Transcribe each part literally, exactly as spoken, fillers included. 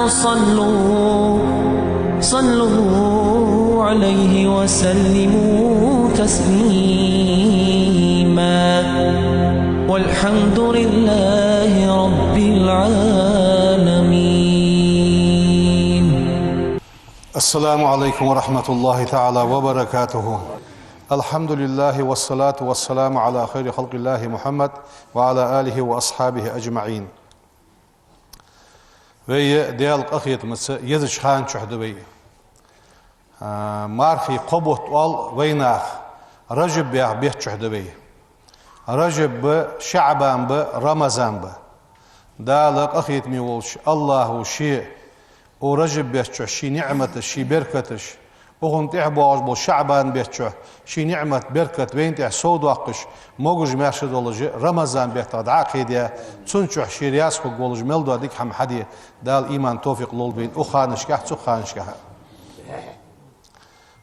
صلوا صلوا عليه وسلموا تسليما. والحمد لله رب العالمين. السلام عليكم ورحمة الله تعالى وبركاته. الحمد لله والصلاة والسلام على خير خلق الله محمد وعلى آله وأصحابه أجمعين. Вай Даьла къахетамца езача хана чухь да вай. А, мархий кхо бутт оал вайнаха, Ражаб яха бетта чухь да вай. Ражаб ба, ШаӀбан ба, Рамазан ба. Дала къахетаме волча АллахӀа ше, укх Ражаб бетта чухь ший ниӀматаш, ший беркаташ, укхунна тӀехьа боагӀаш болча ШаӀбан бетта чухь ший ниӀмат, беркат вайна тӀа совдоаккхаш, могаш-маьрша долаш Рамазан беттах дӀа а кхийдаь, цун чухь ше раьза хургволаш мел дола дика хӀама хьаде, Дала иман, товфикъ лолда вайна укх ханашкахь, цу ханашкахь.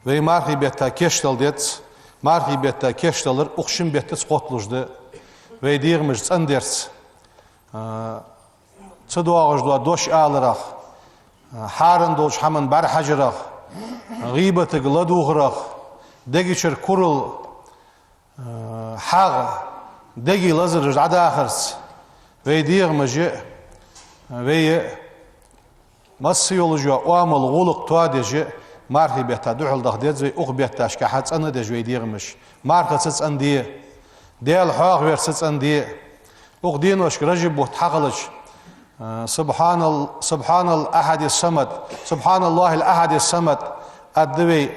Вай мархий бетта кийчдала деза, мархий бетта кийчдалар укх шин беттаца кхотталуш да. Вай дегӀамаш цӀендарца, а, ца доагӀаш дола дош аларах, хьарам долча хӀаман бӀарахьажарах, гӀийбатага ладувгӀарах, дега чура курал, хьагӀ, дега лазараш дӀадахарца, вай дегӀамаш, вай масса йолаш йола оамал, гӀулакх тоадеш, мархий бетта духьал даха деза вай, укх бетташкахь цӀенадеш вай дегӀамаш. Мархаца цӀенде, Даьла хьоахаварца цӀенде. Укх деношка Ражаб бутт хьахилча, а, سبحان ال-، سبحان الأحد الصمد، سبحان الله الأحد الصمد аргда вай,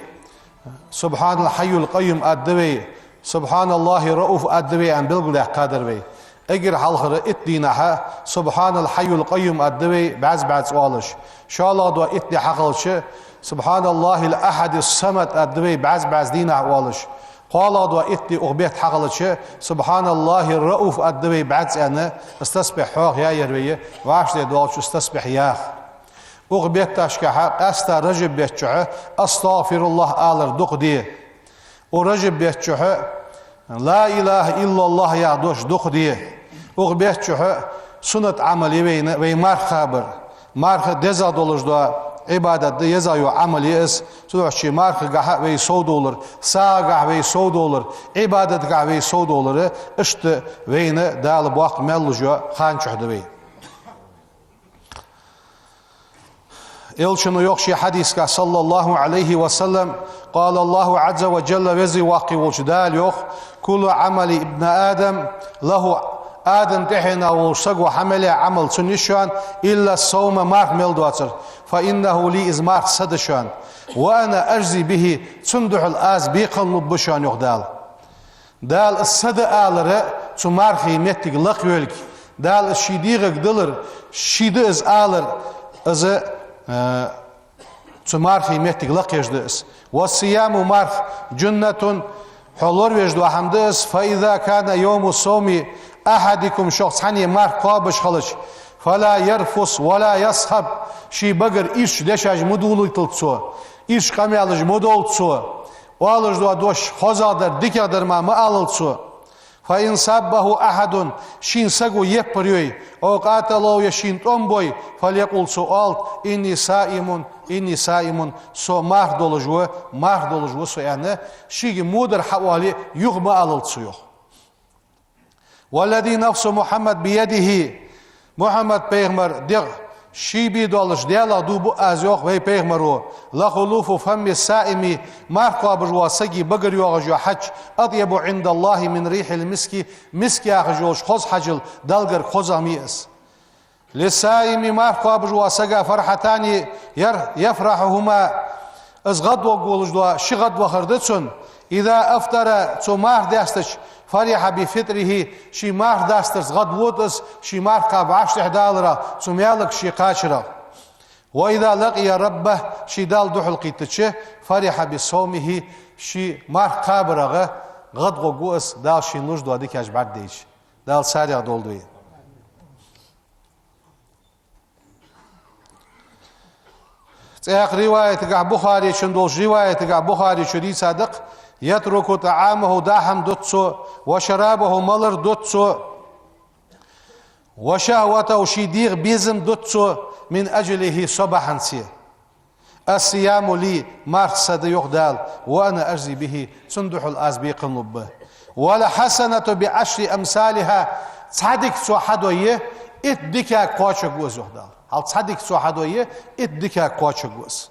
سبحان الحي القيوم аргда вай, سبحان الله الرؤوف аргда вай аьнна белгалдаьккхадар вай. Эггара хьалхара итт дийнахьа سبحان الحي القيوم аргда вай бӀаьзза-бӀаьзза оалаш. ШоллагӀа дола итт ди хьахилча سبحان الله الأحد الصمد аргда вай бӀаьзза-бӀаьзза дийнахьа оалаш. КхоалагӀа дола итт ди укх бетта хьахилча سبحان الله الرؤوف аргда вай бӀаьзза аьнна, из тасбихь хьоахаяьяр вай, вӀаштӀехьа доагӀача из тасбихь яха. Укх бетташкахь, къаьстта Ражаб бетта чухь أستغفر الله алар дукха де. Укх Ражаб бетта чухь لا إله إلا الله яха дош дукха де. Укх бетта чухь суннат Ӏамал я вайна вай марха кхабар. Марха дезагӀа долаш дола Ӏибадат да, езагӀа йола Ӏамал я из. Цудухьа ший мархагахьа вай совдовлар, сагӀагахьа вай совдовлар, Ӏибадатагахьа вай совдовлар, иштта вайна Дала боккха маьл луш йола хана чухь да вай. Элчано йоах ший хьадисагахь, صلى الله عليه وسلم, قال الله عز وجل, Веза-Воккха волча Дала йоах: كل عمل ابن آدم له, Адама тӀехьенах волча саго хьа мел яь Ӏамал цунна я шоана, إلا الصوم, марха мел доацар, فإنه لي, из марха са да шоана, وأنا أجزي به, цунна духьал аз бекхам лургба шоана, йоах Дала. Дала са да алар цу мархий моттиг лакхйолга. Дала ший дегӀага далар, ший да из алар, из, э, цу мархий моттиг лакхъеш да из. والصيام, марха, جنة, хьо лоравеш дола хӀама да из. فإذا كان يوم صوم أحدكم, шух цхьанне марха кхоабаш хилча, فلا يرفث ولا يصخب, ший багара ирча дешаш ма дулийталда цо, ирча къамаьлаш ма долда цо, оалаш дола дош хозагӀдар, дикагӀдар мара ма алалда цо. فإن سابه أحد, шийна саго еппар йой, أو قاتله, е шийна тӀом бой, فليقل, цо оалда: إني صائم، إني صائم, со марха долаш ва, марха долаш ва со, аьнна, шийга мудар хьаоале, юха ма алалда цо, йоах. والذي نفس محمد بيده, Мухьаммад пайхамара дегӀ ший бе долаш Даьлах дув бу аз, йоах вай пайхамаро, لخلوف فم الصائم, марха кхоабаш вола сага багара йоагӀаш йола хьаж, أطيب عند الله من ريح المسك, миск яхаш йолча хоза хьажал Даллагара хозагӀа ма я из. للصائم, марха кхоабаш вола сага, فرحتان ير-، يفرحهما, из гӀадваргволаш дола ши гӀадвахар да цунна. إذا أفطر, цо марха даьстача, فرح بفطره, ший марха дастарца гӀадвода из, ший марха кхаба вӀаштӀехьадаларах, цу маьлага ше кхачарах. وإذا لقي ربه, ший Далла духьалкхийттача, فرح بصومه, ший марха кхабарах гӀадгӀоргва из, Дала шийна луш дола дикаш бӀаргадайча. Дала царех долда вай. ЦӀаькха риваятагахь, Бухарийчун долча риваятагахь, Бухарийчо дийцад-кх: يترك طعامه, даа хӀама дут цо, وشرابه, малар дут цо, وشهوته, ший дегӀа безам дут цо, من أجله, со бахьанца. الصيام لي, марха са да, йоах Дала, وأنا أجزي به, цунна духьал аз бекхам лургба. والحسنة بعشر أمثالها, цхьа дика цо хьадойя, итт дикага кхоачаргва из, йоах Дала. Хьал цхьа дика цо хьадойя, итт дикага кхоачаргва из.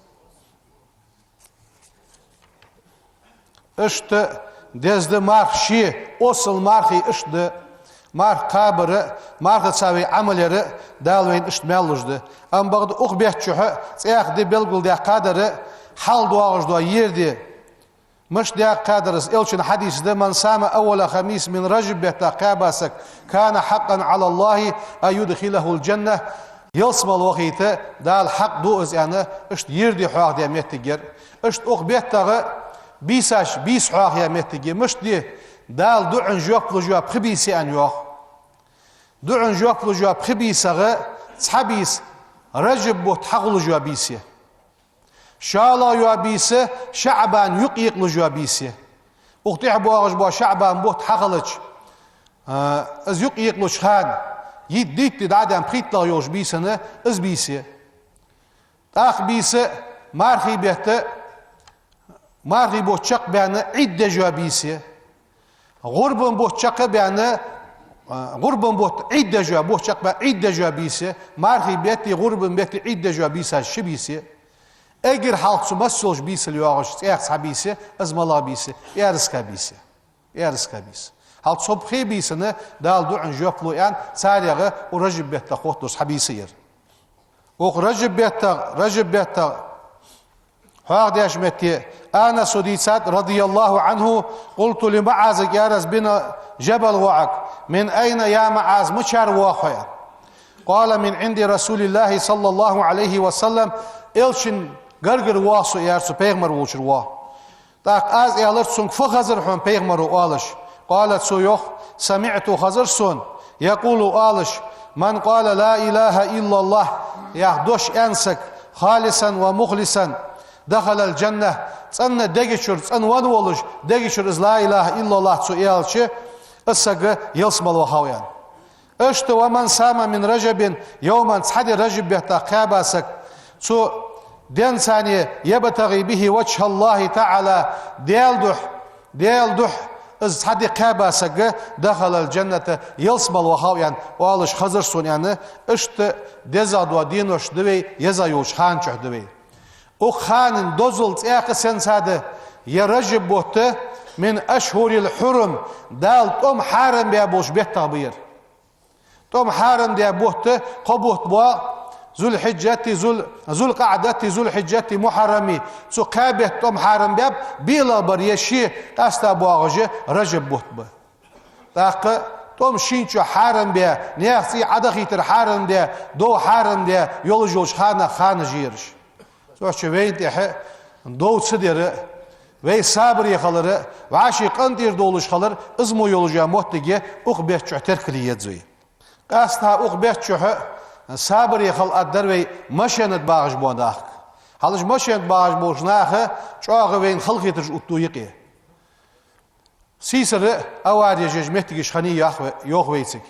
Иштта деза да марха ше, осал мархий иштта да. Марха кхабар а, мархаца вай Ӏамал яр а Дала вайна иштта маьл луш да. Амма бакъда укх бетта чухь а цхьаькха ди белгалдаьккхадар а хьалха доагӀаш дола ер ди. Мишта даьккхадар из? Элчан хьадис да: من صام أول خميس من رجب, бетта кхаьба саг, كان حقا على الله أن يدخله الجنة. Ялсмала вахийта Дала хьакъ ду из, аьнна, иштта ер ди хьоахадаь моттиг яр. Иштта укх беттагӀа бийсаш, бийса хьоахаяь моттиг я. Мишта ди? Дала дуӀан жоп луш йола пхи бийса я, аьнна, йоах. ДуӀан жоп луш йола пхи бийсагӀа цхьа бийса Ражаб бутт хьахулаш йола бийса я. ШоллагӀа йола бийса ШаӀбан юкъ екъалуш йола бийса я. Укх тӀехьа боагӀаш бола ШаӀбан бутт хьахилча, а, из юкъ екъалуча хана, йиъ-дийтта ди дӀа а даьнна, пхийтталагӀа йолча бийсан из бийса я. ТӀаккха бийса мархий бетта, мархий бутт чакхбаьнна Ӏид деш йола бийса я. ГӀурбан бутт чакхбаьнна, а, гӀурбан бутт Ӏид деш йола, бутт чакхбаьнна Ӏид деш йола бийса я. Мархий бетти гӀурбан бетти Ӏид деш йола бийсаш ши бийса я. Эггара хьалха цу массайолча бийсал йоагӀаш цхьаькха цхьа бийса я, из малагӀа бийса я? ПӀаьраска бийса я. ПӀаьраска бийса. Хьал цу пхе бийсан Дала дуӀан жоп лу, аьнна, царех укх Ражаб беттагӀа хотталуш цхьа бийса я ер. Укх Ражаб беттагӀа, Ражаб беттагӀа хьоахадеш метте Анаса дийцад, رضي الله عنه: قلت لمعاذ, аьлар аз, بن جبل воӀага: من أين يا معاذ, мичара воагӀа хьо, аьнна. قال: من عند رسول الله صلى الله عليه وسلم, Элчан гаргара воагӀа со, аьлар цо, Пайхамар волчара воагӀа. ТӀаккха аз аьлар цунга: فما خزر, хьона Пайхамаро оалаш? قال, цо йоах: سمعته, хезар сона, يقول, оалаш: من قال لا إله إلا الله, яха дош аьнна саг, خالصا ومخلصا دخل الجنة, цӀена дега чура, цӀена венна волаш, дега чура из لا إله إلا الله цо аьлча, из саг ялсмала вахав, аьнна. Иштта ومن صام من رجب يوما, цхьа ди Ражаб беттагӀа кхаьба саг, цу денца يبتغي به وجه الله تعالى, Даьла духьа, Даьла духьа из цхьа ди кхаьба саг دخل الجنة, ялсмала вахав, аьнна, оалаш хезар сона, аьнна. Иштта дезагӀа дола денош да вай, езагӀа йолча хана чухь да вай. Укх ханан дозал цӀаькха сенца да? Ер Ражаб бутт من الأشهر الحرم, Дала тӀом хьарам баь болча беттагӀа ба ер. ТӀом хьарам даь бутт, кхо бутт ба: Зулхьиджати, Зул-, Зулкъаъдати, Зулхьиджати, Мухьаррами. Цу кхаь бетта тӀом хьарам баьб, биълагӀа бар ер ши къаьстта боагӀаш Ражаб бутт ба. ТӀаккха тӀом шийна чу хьарам баь, наьха цӀий Ӏодахийтар хьарам даь, дов хьарам даь йолаш йолча ханах ханаш я ераш. Цу чу вайна тӀехьа дов ца дар а, вай сабаре хилар а, вӀаший къинтӀера довлаш хилар а, из мо йолаш йола моттиг я укх бетта чухь теркал е еза вай. Къаьстта укх бетта чухь сабаре хила аргдар вай машен тӀа багӀаш бола нах. Хьалаш машен тӀа багӀаш болча наха чӀоагӀа вайна халахетараш оттаду юкъе. Сийсара авареш еш моттигаш хиннай, йоах вай-, йоах вайцига.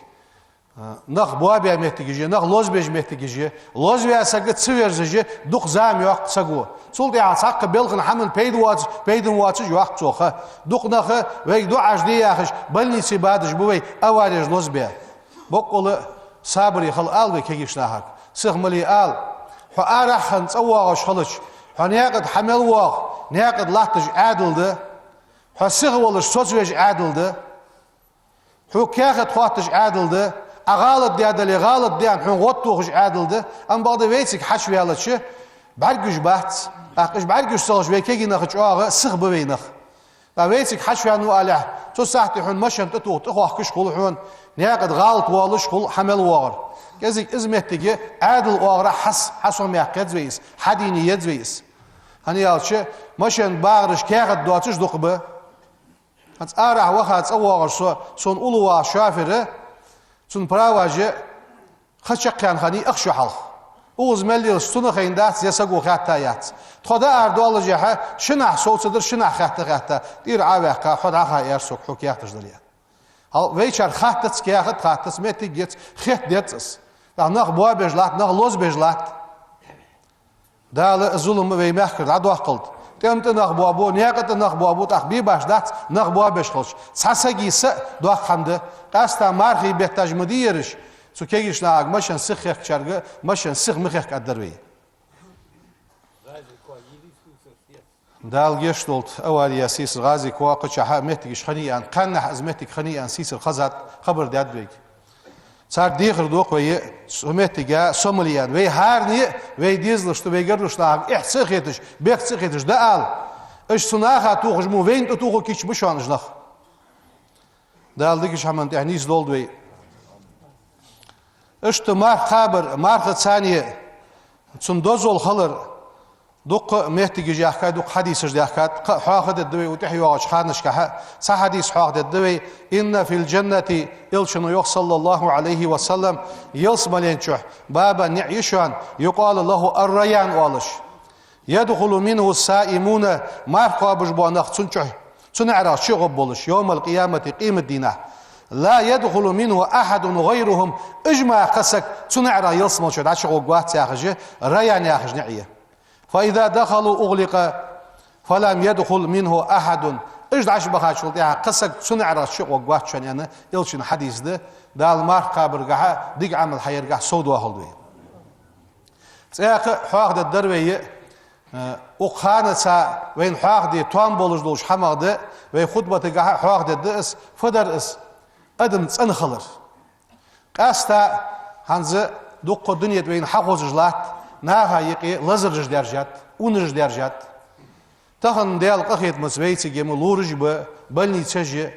А, нах боабеш моттигаш я, нах лозабеш моттигаш я. Лозаваь саг ца верзаш дукха зама йоаккх саго. Цул тӀехьагӀа цхьаккха белхан хӀаман пайда воацаш, пайда воацаш йоаккх цо ха. Дукха нах вайга дуӀаш де яхаш больнице бадаш ба вай, авареш лозабаь. Боккъала сабаре хила ала вай кагийча нахага. Сиха ма ле ала. Хьо арахьа хинна цӀавоагӀаш хилча, хьо наькъа тӀа хьа мел воагӀа, наькъа тӀа латташ Ӏаьдал да. Хьо сиха волаш соцавеш Ӏаьдал да. Хьога каьхат хоатташ Ӏаьдал да. Ӏа гӀалат даь дале, гӀалат даь аьнна хьона гӀод тохаш Ӏаьдал да. Амма бакъда вайцига хьачуваьлча, бӀаргагуш бац. ТӀаккха уж бӀаргагуш ца хилча, вай кагий нах чӀоагӀа сиха ба вай нах. ТӀаккха вайцига хьачуваьннав алехь, цу сахьте хьона машен тӀатоха тӀахоахкаш хул хьона, наькъа тӀа гӀалат воалаш хул хьа мел воагӀар. КӀезига из моттиг я, Ӏаьдал оагӀорахьа хьа с-, хьа сомаяккха еза вай из, хьадийна еза вай из. ХӀана аьлча, машен тӀа багӀараш каьхат доацаш дукха ба. ХӀанз арахьа ваха цӀавоагӀар со, сона уллув шофер, цун праваш ха чакхъяьнна хиннай ах шу хьалха. Укхаза мел лелаш цунна хайна дац, е саго хаьтта яц. Тхо дӀаарадоаллашехьа, шиннахьа совцадар, шиннахьа хаьтта-хаьтта, тӀера Ӏоваьккха, хьо дӀаха, аьлар сога, хьо каьхаташ дале. Хьал вайчар хаттац, каьхат хаттац, моттиг ец, хетадец из. ТӀаккха нах боабеш латт, нах лозабеш латт. Дала зулам вай мехкара дӀадоаккхалда. ТӀем тӀа нах боабу, наькъа тӀа нах боабу, тӀаккха бе башха дац нах боабеш хилча. Цхьа сага са а доккха хӀама да. Къаьстта мархий бетташ ма дий ераш, цу кегийча нахага машен сиха хехкачарга машен сиха ма хехка аргдар вай. Дала гешт долда, авария сийсара гӀазий кхоачача хана моттигаш хиннай аьнна, кхаьннахьа из моттиг хиннай аьнна сийсара хезад, хабар даьд вайга. Цар дехар ду-кх вай, цу моттиге со мала я аьнна. Вай хӀаране а, вай дезалашта, вай гаргарча нахага эхь ца хеташ, бехк ца хеташ дӀаала. Уж цу наха тохаш мо вайна тӀатоха кийча ба шоана уж нах. Дала дикача хӀаман тӀа нийсдолда вай. Иштта марха кхабар, мархаца цхьана цун дозал хилар, дуккха моттигаш яхкай, дуккха хьадисаш даьхкад, кхы а хьоахадергда вай укх тӀехьа йоагӀача ханашкахьа. Цхьа хьадис хьоахадергда вай: «إن في الجنة», Элчано йоах, صلى الله عليه وسلم, ялсмален чу бабан ниӀ я шоана, «يقال له الريان» оалаш. «يدخل منه الصائمون», марха кхоабаш бола нах цун чу, цу наӀарах чугӀоргболаш, «يوم القيامة», къематдийнахьа. «لا يدخل منه أحد غيرهم», уж мара кхы саг цу наӀарах ялсмала чу дӀачугӀоргвац яхаш, Райян яхаш ниӀ я. «فإذا دخلوا أغلق فلم يدخل منه أحد». Уж дӀачубахачул тӀехьагӀа кхы саг цу наӀарах чугӀоргвац шоана аьнна, Элчан хьадис да. Дала марха кхабаргахьа, дика Ӏамал хьаяргахьа совдоахалда вай. ЦӀаькха хьоахадергдар вай, э, укх ханаца вайна хьоахаде тоам болаш долча хӀамах да, вай хутбатагахьа хьоахадергда из, фу дар из, адам цӀена хилар. Къаьстта хӀанз дуккха дуне тӀа вайна хьахозаш латт, наха юкъе лазараш даьржад, унараш даьржад. Тахан Даьла къахетамца вай цига ма лораш ба, больницаш я.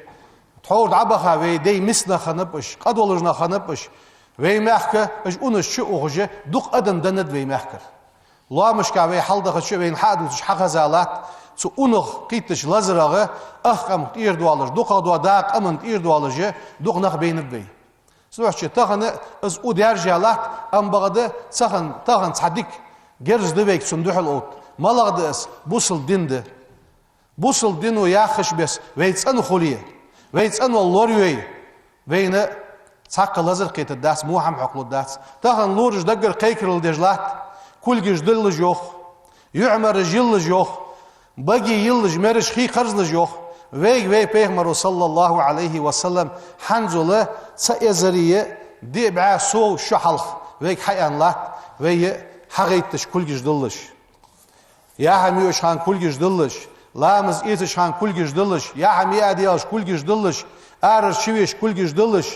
Тхьовра дӀабаха вай дай миска нах хиннаб уж, къа долаш нах хиннаб уж. Вай мехка уж унаш чу ухаш, дукха адам деннад вай мехкара. Лоамашка вай хьалдахача, вайна хьа а дувцаш хьахеза латт, цу унах кхийттача лазарах ах къамах тӀера доалаш, дукхагӀдола дакъа къаман тӀера доалаш, дукха нах байнаб вай. Цудухьа тахан из у даьржа латт, ам бакъда цахан, тахан цхьа дика герз да вайга цунна духьал отта. МалагӀа да из? Бусалба ди да. Бусалба дино яхача беса вай цӀена хуле, вай цӀенвала лорайой, вайна цхьаккха лазар кхетаргдац, во хӀама хьокхалургдац. Тахан лораш даггара кхайкарал деш латт, кулгаш диллаж йоах, юхьмараш йиллаж йоах, баге йиллаж, мераж хий кхарзлаж йоах. Вайга вай Пайхамаро, صلى الله عليه وسلم, хӀанзул цхьа эзари диъ бӀаь сов шу хьалха вайга хьааьнна латт, вай хьагӀайтташ кулгаш диллаж. Яхьа муаш хана кулгаш диллаж, ламаз эцаш хана кулгаш диллаж, яхьа миа а делаш кулгаш диллаж, арара чувеш кулгаш диллаж,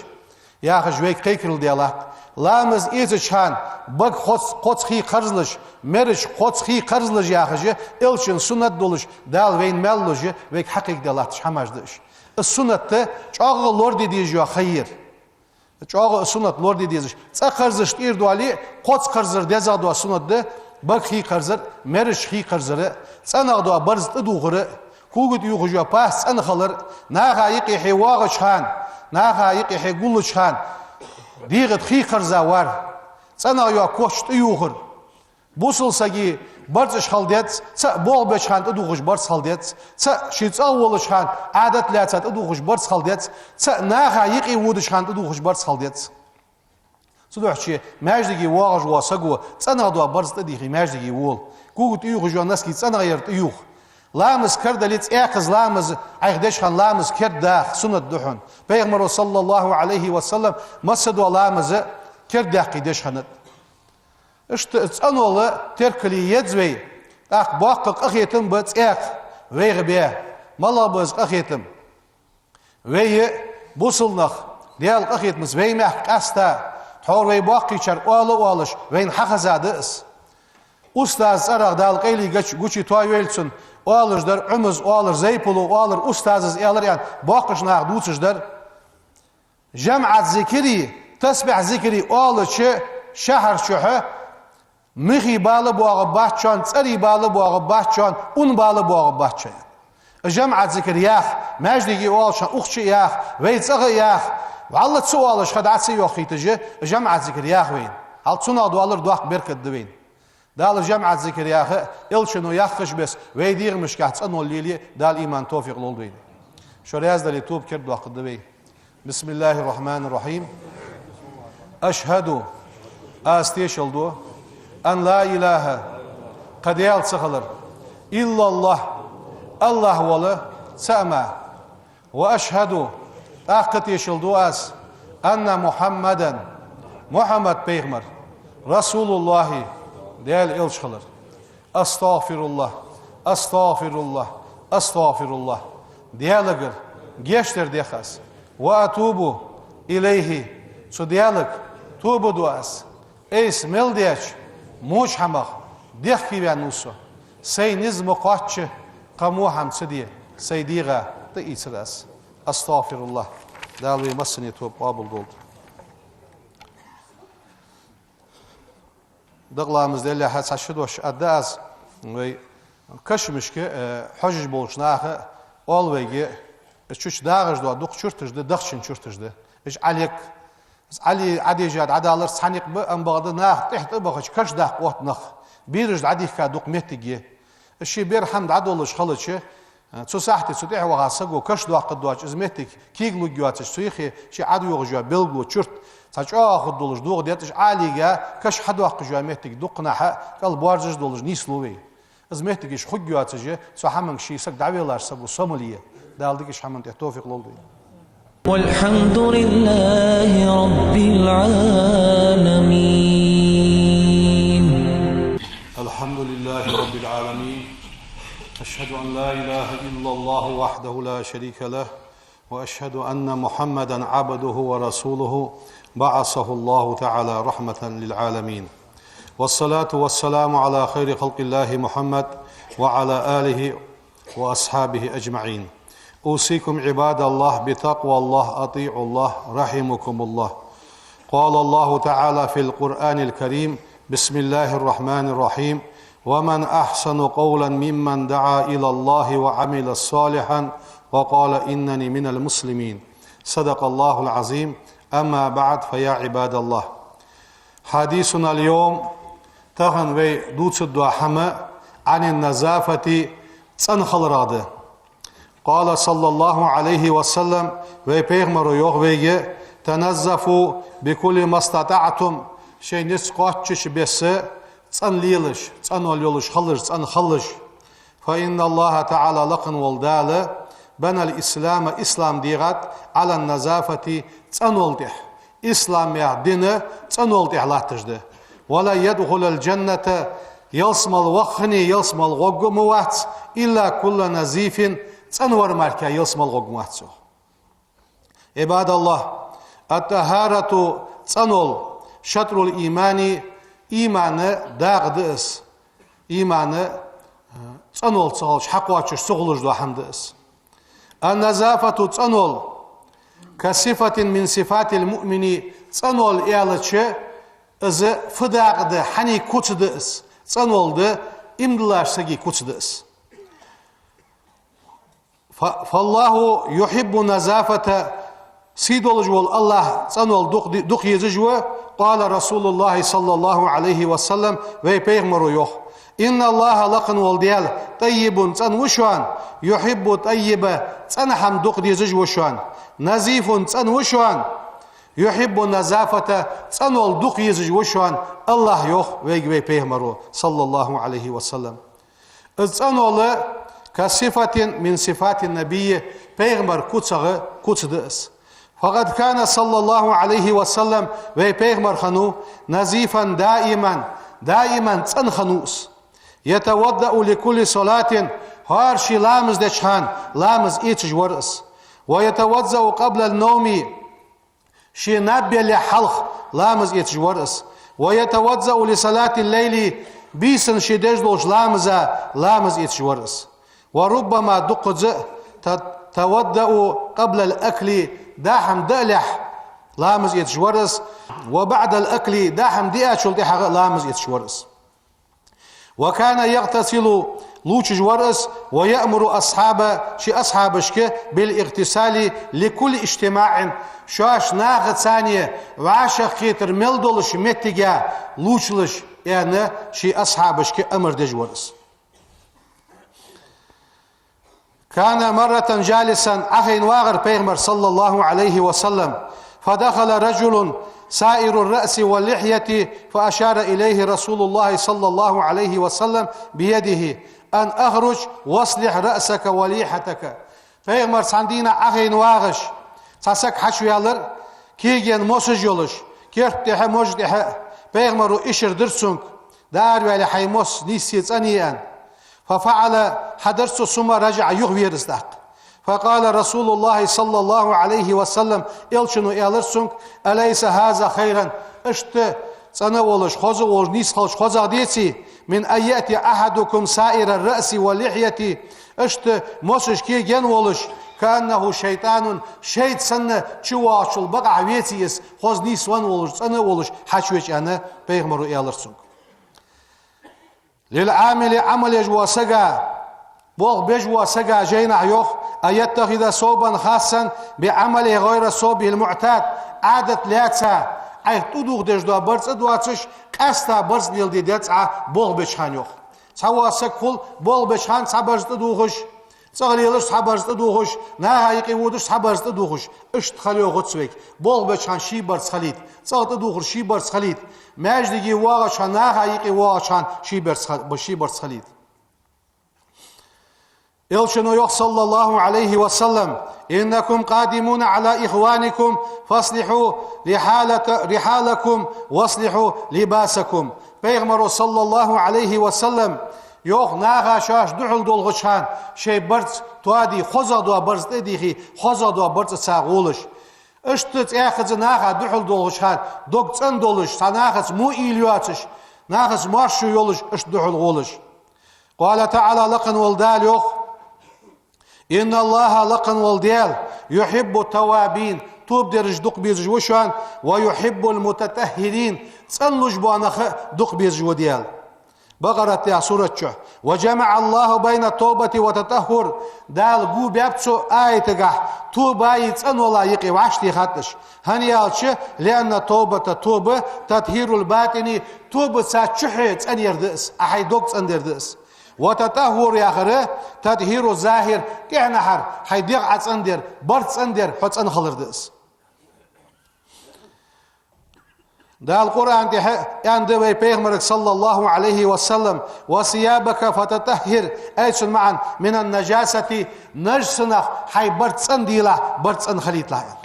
яхаш вайга кхайкарал де латт. Ламаз эцаш хана бага кхоц-, кхоца хий кхарзлаж, мераж кхоца хий кхарзлаж яхаш, Элчан суннат долаш, Дала вайна маьл луш, вайга хьакхайкаде латташ хӀамаш да уж. Из суннат чӀоагӀа лораде дезаш йола ха я ер. ЧӀоагӀа суннат лораде дезаш. ЦӀа кхарзаш тӀера доале, кхоца кхарзар дезагӀдола суннат да, бага хий кхарзар, мераж хий кхарзар, цӀенагӀдола барзкъа тӀадувхар, кога тӀа ювхаш йола пас цӀена хилар, наха юкъе хье воагӀача хана, наха юкъе хье гуллача хана, дегӀа тӀа хий кхарза вар, цӀенагӀа йола коч тӀаювхар. Бусалба сага барзкъаш хила деза, цаӀ болх беча хана тӀадувхаш барзкъа хила деза, цаӀ ший цӀагӀа волча хана Ӏадат лаьца тӀадувхаш барзкъа хила деза, цаӀ наха юкъе водача хана тӀадувхаш барзкъа хила деза. Цудухьа маьждиге воагӀаш вола саго цӀенагӀдола барзкъа тӀадийхе маьждиге вола. Кога тӀаювхаш йола носки цӀенагӀа яр тӀаювха. Ламаз кара дале, цӀаькхаза ламаз Ӏайха деш хана ламаз кердадаха суннат да хьона. Пайхамаро, صلى الله عليه وسلم, массадола ламаз кердадаьккхе деш хиннад. Иштта цӀенвала теркалъе еза вай, тӀаккха боккха къахетам ба цӀаькха вайгӀа бе. МалагӀа ба из къахетам? Вай бусалба нах, Даьла къахетамца вай мехка къаьста, тхьовра вай боккхийчар оала а оалаш, вайна хьахеза да из. Устаза цӀерах, Дала къайле гуч-, гуча тоайойла цун, оалаш дар, Ӏумаз оалар, Зайпуло оалар, устазаз аьлар аьнна, боккхийча наха дувцаш дар. ЖамӀат зикари, тасбихь зикари оалача шахьар чухьа михий бала боагӀаргбац шоана, цӀерий бала боагӀаргбац шоана, ун бала боагӀаргбац шоана. ЖамӀат зикар яха, маьждиге оалаш хана укх чу яха, вай цӀагӀа яха, вӀалла ца оалаш ха дӀа ца йохийташ, жамӀат зикар яха вайна. Хьал цунах доаллар доккха беркат да вайна. Дала жамӀат зикар яха, Элчано яххача беса вай дегӀамашкахь цӀенвала лелае Дала иман, товфикъ лолда вайна. Шо раьза дале, тоба кердадоаккхаргда вай. بسم الله الرحمن الرحيم. أشهد, аз тешал ду, أن لا إله, кхы Даьла ца хилар, إلا الله, АллахӀ вола цаӀ мара. وأشهد, тӀаккха тешал ду аз, أن محمدا, Мухьаммад пайхамар, رسول الله, Даьла элча хилар. أستغفر الله، أستغفر الله، أستغفر الله. Даьлагара гешт дар дех аз. وأتوب إليه, цу Даьлага тоба ду аз. Айса мел деча моча хӀамах дехкеваьнна ва со. Сай низ ма кхоачча, кхы во хӀама ца де, сай дегӀа тӀаийцар аз. أستغفر الله. Дала вай массане тоба къоабал долда. Дакъа ламаз деллехьа цхьа ши дош аргда аз, вай кашамашка, э, хьожаш болча наха оал вайга, из чу дагӀаш дола дукха чурташ да, дахчан чурташ да. Уж Ӏалек, из Ӏали Ӏадежа дӀадалар цхьа никъ ба, амма бакъда наха тӀехьа тӀабахача каш даккха отт нах. Бераш дӀадихка дукха моттиг я. Из ший бер хӀама дӀадолалуш хилча, цу сахьте цу тӀехьа ваха саго каш доаккхаргдоацаш, из моттиг кегалургйоацаш, цу юхе ший ӀадйоагӀаш йола белгало чурт цхьа чӀоагӀа хургдолаш догӀа детташ, Ӏалига каш хьадоаккхаш йола моттиг дукханахьа кӀал боарзаш долаш нийслу вай. Из моттигаш хургйоацаш, цу хӀаманга ший саг дӀавеллаш саго сомал е. Дала дикача хӀаман тӀа тоуфикъ лолда вайна. والحمد لله رب العالمين. الحمد لله رب العالمين. أشهد أن لا إله إلا الله وحده لا شريك له، وأشهد أن محمدا عبده ورسوله، بعثه الله تعالى رحمة للعالمين. والصلاة والسلام على خير خلق الله محمد وعلى آله وأصحابه أجمعين. أوصيكم عباد الله بتقوى الله، أطيعوا الله، رحمكم الله. قال الله تعالى في القرآن الكريم: بسم الله الرحمن الرحيم: ومن أحسن قولا ممن دعا إلى الله وعمل صالحا وقال إنني من المسلمين. صدق الله العظيم. أما بعد، فيا عباد الله. حديثنا اليوم, тахан вай дувцаргдола хӀама, عن النظافة, цӀена хиларах да. قال صلى الله عليه وسلم, вай пайхамаро йоах вайга: تنظفوا بكل ما استطعتم, шоай низ кхоачача беса цӀена лелаш, цӀенвала йолаш хилалаш, цӀена хилалаш. فإن الله تعالى, лакха вола Дала, بنى الإسلام, ислам дегӀад, على النظافة, цӀенвала тӀа. Ислам яха ди цӀенвала тӀа латташ да. ولن يدخل الجنة, ялсмала ваххане ялсмала гӀоргва ма вац, إلا كل نظيف, цӀенвар мара ялсмала гӀоргва ма вац, йоах. عباد الله, الطهارة, цӀенвала, شطر الإيمان, имана дакъа да из. Имана, э, цӀенвала ца хилча хьакхоачаш ца хулаш дола хӀама да из. النظافة, цӀенвала, كصفة من صفات المؤمن, цӀенвала аьлча, из фу дакъа да, хьанна куц да из? ЦӀенвала да, иман долча сага куц да из. ف-، فالله يحب النظافة, сий долаш вола АллахӀ цӀенвала дукха ди-, дукха езаш ва. قال رسول الله صلى الله عليه وسلم, вай пайхамаро йоах: إن الله, лакха вола Даьла, طيب, цӀена ва шоана, يحب الطيب, цӀена хӀама дукха дезаш ва шоана, نظيف, цӀена ва шоана, يحب النظافة, цӀенвала дукха езаш ва шоана АллахӀ, йоах вайга вай пайхамаро, صلى الله عليه وسلم. Из цӀенвала كصفة من صفات النبي, пайхамара куцех куц да из. فقد كان صلى الله عليه وسلم, вай пайхамар хиннав, نظيفا دائما, даиман цӀена хиннав из. يتوضأ لكل صلاة, хӀара ший ламаз деча хана ламаз эцаш вар из. ويتوضأ قبل النوم, ше наб беллехьа хьалха ламаз эцаш вар из. ويتوضأ لصلاة الليل, бийсан ше деш долча ламаза ламаз эцаш вар из. وربما, дукхаза а, ت-, توضأ قبل الأكل, даа хӀама даалехьа ламаз эцаш вар из. وبعد الأكل, даа хӀама диачул тӀехьагӀа а ламаз эцаш вар из. وكان يغتسل, лувчаш вар из, ويأمر أصحابه, ший асхьабашка, بالاغتسال لكل اجتماع, шоаш нахаца вӀашагӀкхетар мел долча моттиге лувчалаш, аьнна, ший асхьабашка амар деш вар из. كان مرة جالسا, Ӏохайна вагӀар пайхамар, صلى الله عليه وسلم, فدخل رجل, سائر الرأس واللحية، فأشار إليه رسول الله صلى الله عليه وسلم بيده أن أخرج واصلح رأسك ولحيتك. Пайхамар цхьан дийнахьа Ӏохайна вагӀаш, цхьа саг хьачуваьлар, кегий мосаш йолаш, керта тӀехьа, мож тӀехьа. Пайхамаро ишар дир цунга: «Дара ваьле, хьай мос нийсса цӀенъе», — аьнна. ففعل, хьадар цо, ثم رجع, юхавера из тӀаккха. فقال رسول الله صلى الله عليه وسلم, Элчано аьлар цунга: «أليس هذا خيرا؟» Иштта цӀена волаш, хоза волаш, нийсхалаш хозагӀа деций? «من أن يأتي أحدكم سائر الرأس واللحية». Иштта мосаш кегий волаш, «كأنه شيطان», шайтӀа санна чувоагӀачул бакъахьа веций из, хоза нийсвенна волаш, цӀена волаш хьачувеча, аьнна, пайхамаро аьлар цунга. «للعامل», Ӏамал еш вола сага, болх беш вола сага жайнахьа йоах, «أن يتخذ ثوبا خاصا بعمله غير ثوبه المعتاد». Ӏадат лаьца, Ӏайха тӀадувхадеш дола барзкъа доацаш, къаьстта барзкъа леладе деза Ӏа болх беча хана, йоах. Цхьавола саг хул болх беча хана цхьа барзкъа тӀадувхаш, цӀагӀа лелаш цхьа барзкъа тӀадувхаш, наха юкъе водаш цхьа барзкъа тӀадувхаш. Иштта хила йоагӀац вайга. Болх беча хана ший барзкъа хилийта, цӀагӀа тӀадувхар ший барзкъа хилийта, маьждиге воагӀача хана, наха юкъе воагӀача хана ший барзкъа хил-, ший барзкъа хилийта. Элчано йоах, صلى الله عليه وسلم: «إنكم قادمون على إخوانكم فأصلحوا رحالة-، رحالكم وأصلحوا لباسكم». Пайхамаро, صلى الله عليه وسلم, йоах, наха шоаш духьал долхача хана шоай барзкъа тоаде, хозагӀа дола барзкъа тӀадийхе, хозагӀа дола барзкъаца гӀолаш. Иштта цӀаькхаза наха духьал долхача хана дог цӀена долаш, цхьа нахаца во уйла йоацаш, нахаца моаршо йолаш, иштта духьал гӀолаш. قال تعالى, лакха вола Дала йоах: «إن الله», лакха вола Даьла, «يحب التوابين», тоба дераш дукха безаш ва шоана, «ويحب المتطهرين», цӀенлуш бола нах а дукха безаш ва Даьла. Бакъарат яха сурат чу. «وجمع الله بين التوبة والتطهر». Дала го баьб цу аятагахь тобаи цӀенвала юкъе вӀаштӀехьадеш. ХӀана аьлча, «لأن التوبة», тоба, «تطهير الباطن», тобаца чухье цӀенъяр да из, Ӏа хьай дог цӀенъяр да из. «والتطهر» яхар, «تطهير الظاهر», тӀехьнахьар, хьай дегӀ Ӏа цӀенъяр, барзкъа цӀенъяр, хьо цӀена хилар да из. Дала Къуръан тӀа аьннад вай пайхамарга, صلى الله عليه وسلم: «وثيابك فطهر», ай цун маӀан, «من النجاسة», нажасанах хьай барзкъа цӀенделахь, барзкъа цӀена хилийталахь, аьнна.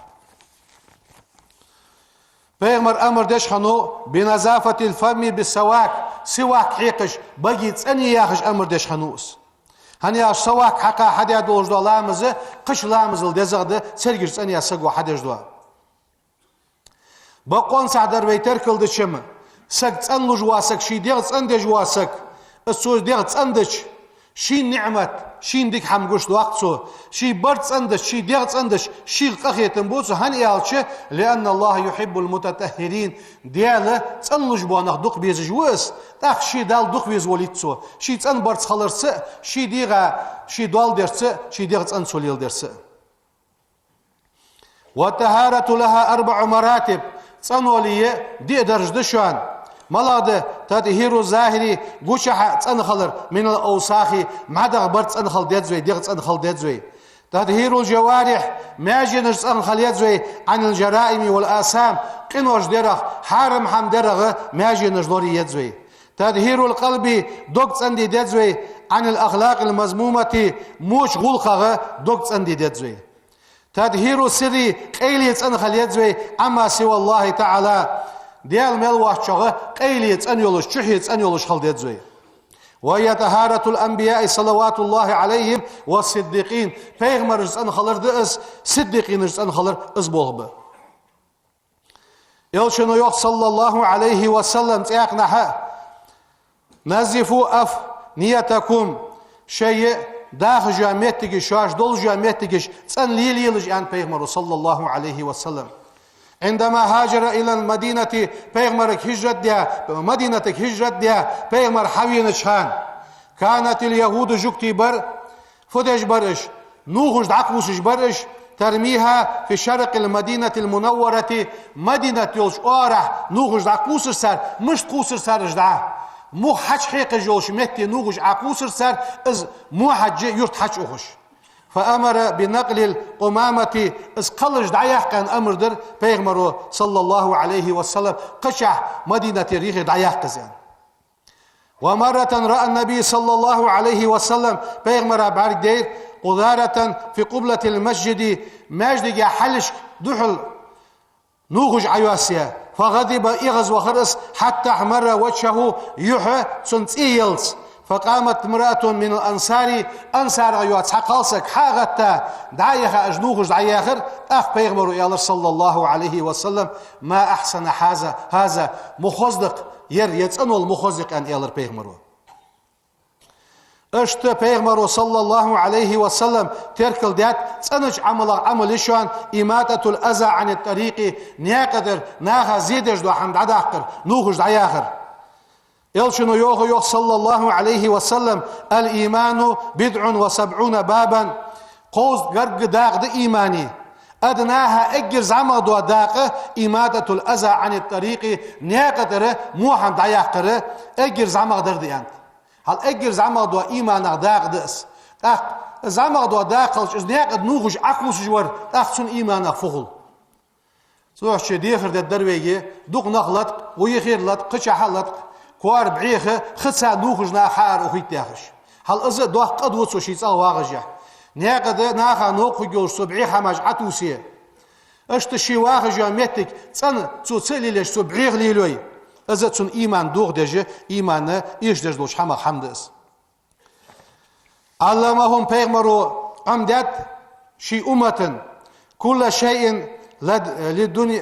Пайхамар амар деш хиннав: «بنظافة الفم بالسواك», сивак хьекхаш, баге цӀенъе яхаш амар деш хиннав из. ХӀана аьлча сивак хьекха хьадаь долаш дола ламаз кхыча ламазал дезагӀа да, цергаш цӀенъяь саго хьадеш дола. Бокъонца дар вай теркалдеча-м, саг цӀенлуш вола саг, ший дегӀ цӀендеш вола саг, из цо дегӀ цӀендеча, ший ниӀмат, ший дика хӀама гуш доаккх цо, ший барзкъа цӀендеча, ший дегӀ цӀендеча, шийх къахетам бу цо, хӀана аьлча, «لأن الله يحب المتطهرين», Даьла цӀенлуш бола нах дукха безаш ва из, тӀаккха ший Далла дукха веза волийт цо, ший цӀена барзкъа хиларца а, ший дегӀа, ший доал дерца а, ший дегӀ цӀена цо леладерца а. «والطهارة لها أربع مراتب», цӀенвале диъ дарж да шоана. МалагӀа да? «تطهير الظاهر», гучахьа цӀена хилар, «من الأوساخ», мӀаьдагӀа барзкъа цӀена хила деза вай, дегӀ цӀена хила деза вай. «تطهير الجوارح», маьженаш цӀена хила еза вай, «عن الجرائم والآثام», къинош дарах, хьарам хӀама дарах маьженаш лорае еза вай. «تطهير القلب», дог цӀенде деза вай, «عن الأخلاق المذمومة», моча гӀулакхах дог цӀенде деза вай. «تطهير السر», къайле цӀена хила еза вай, «عما سوى الله تعالى», Даьла мел воацачох къайле цӀена йолаш, чухье цӀена йолаш хила деза вай. «وهي طهارة الأنبياء صلوات الله عليهم والصديقين», пайхамараш цӀена хилар да из, сиддикъинаш цӀена хилар из болх ба. Элчано йоах, صلى الله عليه وسلم, цӀаькханахьа: «نظفوا أفنيتكم», шоай дахаш йола моттигаш, шоаш долаш йола моттигаш цӀена лелаелаш, аьннад пайхамаро, صلى الله عليه وسلم. «عندما هاجر إلى المدينة», пайхамарга хӀижрат даь, Мадинатага хӀижрат даь, пайхамар хьавенача хана, «كانت اليهود», жугтий бар, фу деш бар уж, нувхаш дӀакхувсаш бар уж, «ترميها في شرق المدينة المنورة», Мадинат йолча оагӀорахьа нувхаш дӀакхувсар цар, мишта кхувсар цар уж дӀа? Мух хьачухьекхаш йолча метте нувхаш Ӏокхувсар цар, из мухьаджа юрта хьачуухаш. فأمر بنقل القمامة, из кхаллаш дӀаяккха амар дир пайхамаро, صلى الله عليه وسلم, кхычахьа Мадинатера юхе дӀаяккха из. ومرة رأى النبي صلى الله عليه وسلم, пайхамара бӀаргадайра, قذارة في قبلة المسجد, маьждига хьалхашка духьал нувхаш Ӏойоссаяь. فغضب, эгӀазвахар из, حتى احمر وجهه, юхь цун цӀи еллалца. فقامت امرأة من الأنصار, ансарах йола цхьа кхалсаг хьа а гӀатта, дӀа а яха, уж нувхаш дӀаяьхар, тӀаккха пайхамаро аьлар, صلى الله عليه وسلم: ما أحسن هذا, هذا, ма хоза да-кх ер, е цӀена вола ма хоза я-кх, аьнна, аьлар пайхамаро. Иштта пайхамаро, صلى الله عليه وسلم, теркалдаьд цӀенача Ӏамалех Ӏамал йиш йола, إماطة الأذى عن الطريق, наькъа тӀара наха зе деш дола хӀама дӀадаккхар, нувхаш дӀаяхар. Элчано йоах, йоах, صلى الله عليه وسلم: الإيمان بضع وسبعون بابا, кхузткъа гаргга дакъа да имана. أدناها, эггара зӀамагӀа дола дакъа, إماطة الأذى عن الطريق, наькъа тӀара во хӀама дӀаяккхар, эггара зӀамагӀа дар да, аьннад. Хьал эггара зӀамагӀа дола иманах дакъа да из. ТӀаккха зӀамагӀа дола дакъа хилча, из наькъа тӀа нувхаш Ӏокхувсаш вар, тӀаккха цун иманах фу хул? Цо аьлча, дехар дергдар вайга, дукха нах латкъа, вай юхера латкъа, кхычахьа латкъа, коара бӀеха, хица нувхаш наха хьаара ухийта яхаш. Хьал из а доккха къа да цо ший цӀагӀа вагӀашехь. Наькъа тӀа наха новкъа хургйолаш цо бӀеха хӀамаш Ӏотувсе. Иштта ше вахаш йола моттиг цӀена цо ца лелаеш, цо бӀеха лелайой. Из а цун иман дохадеш, иман эшадеш долча хӀамах хӀама да из. علمهم, пайхамаро Ӏомадаьд ший уммата, كل شيء لد-, لدني-,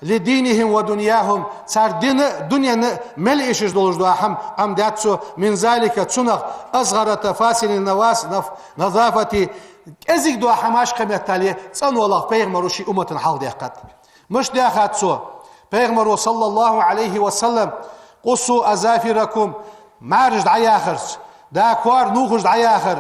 لدينهم ودنياهم, цар дина а, дунен а мел эшаш долаш дола хӀама Ӏомадаьд цо, من ذلك, цунах, أصغر تفاصيل النواس-, نف-, النظافة, кӀезига дола хӀамаш кхы меттел цӀена волах пайхамаро ший уммата хьалхадаьккхад. Мишта даьхад цо? Пайхамаро, صلى الله عليه وسلم: قصوا أظافركم, мӀараш дӀаяхарца, да, коара нувхаш дӀаяхар,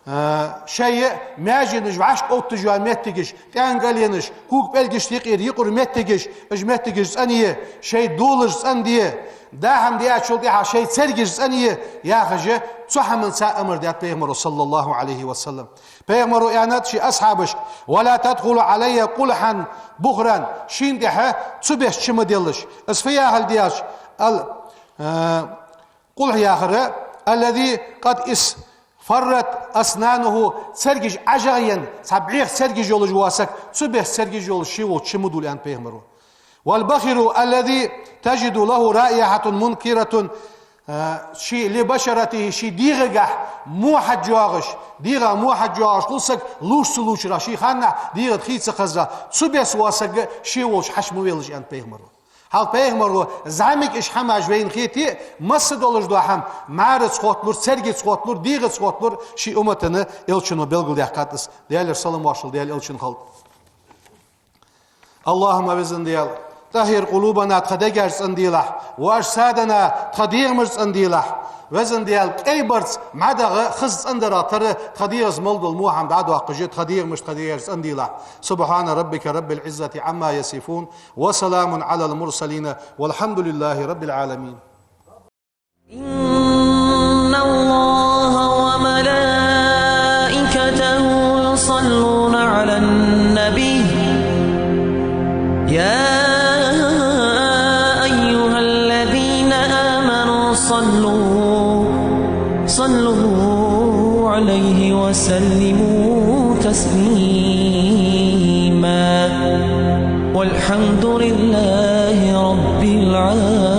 а, шоай маьженаш вӀашка отташ йола моттигаш, тӀенгаленаш, кога пӀелгашта юкъера юкъара моттигаш, уж моттигаш цӀенъе, шоай долаш цӀенде, да, хӀама даьчул тӀехьагӀа шоай цергаш цӀенъе, яхаш, цу хӀаманца амар даьд пайхамаро, صلى الله عليه وسلم. Пайхамаро аьннад ший асхьабашка: ولا تدخلوا علي قلحا بخرا, шийна тӀехьа цу беса чу ма делаш. Из фу яхилга да аьлча, ал-, а, къулхь яхар, الذي قد اصفرت أسنانه, цергаш ӀожагӀъенна, цхьа бӀеха цергаш йолаш вола саг, цу беса цергаш йолаш ше волча чу ма дувла, аьннад пайхамаро. والبخر الذي تجد له رائحة منكرة, а, ший, لبشرته, ший дегӀагахьа во хьаж йоагӀаш, дегӀа во хьаж йоагӀаш хул саг, лувш ца лувчарах, ший ханнахьа дегӀа тӀа хий ца хезарах, цу беса вола саг ше волча хьачу ма велаш, аьннад пайхамаро. Хьал пайхамаро зӀамига уж хӀамаш вайна хете а, масса долаш дола хӀама, мӀараца хотталур, цергаца хотталур, дегӀаца хотталур ший уммата элчано белгалдаьккхад из. Даьлера салам-моаршал Даьла элчанна хилда. اللهم, Веза Даьла, طهر قلوبنا, тха дегаш цӀенделахь, وأجسادنا, тха дегӀамаш цӀенделахь. Веза Даьла, кӀай барзкъа, мӀадагӀа, хоза цӀендарах тара тха дегӀаца мел дола во хӀама дӀадоаккхаш, тха дегӀамаш, тха дегаш цӀенделахь. سبحان ربك رب العزة عما يصفون، وسلام على المرسلين، والحمد لله رب العالمين. إن الله وملائكته يصلون على النبي، يا أيها الذين آمنوا صلوا، صلوا عليه وسلموا تسليما. والحمد لله رب العالمين.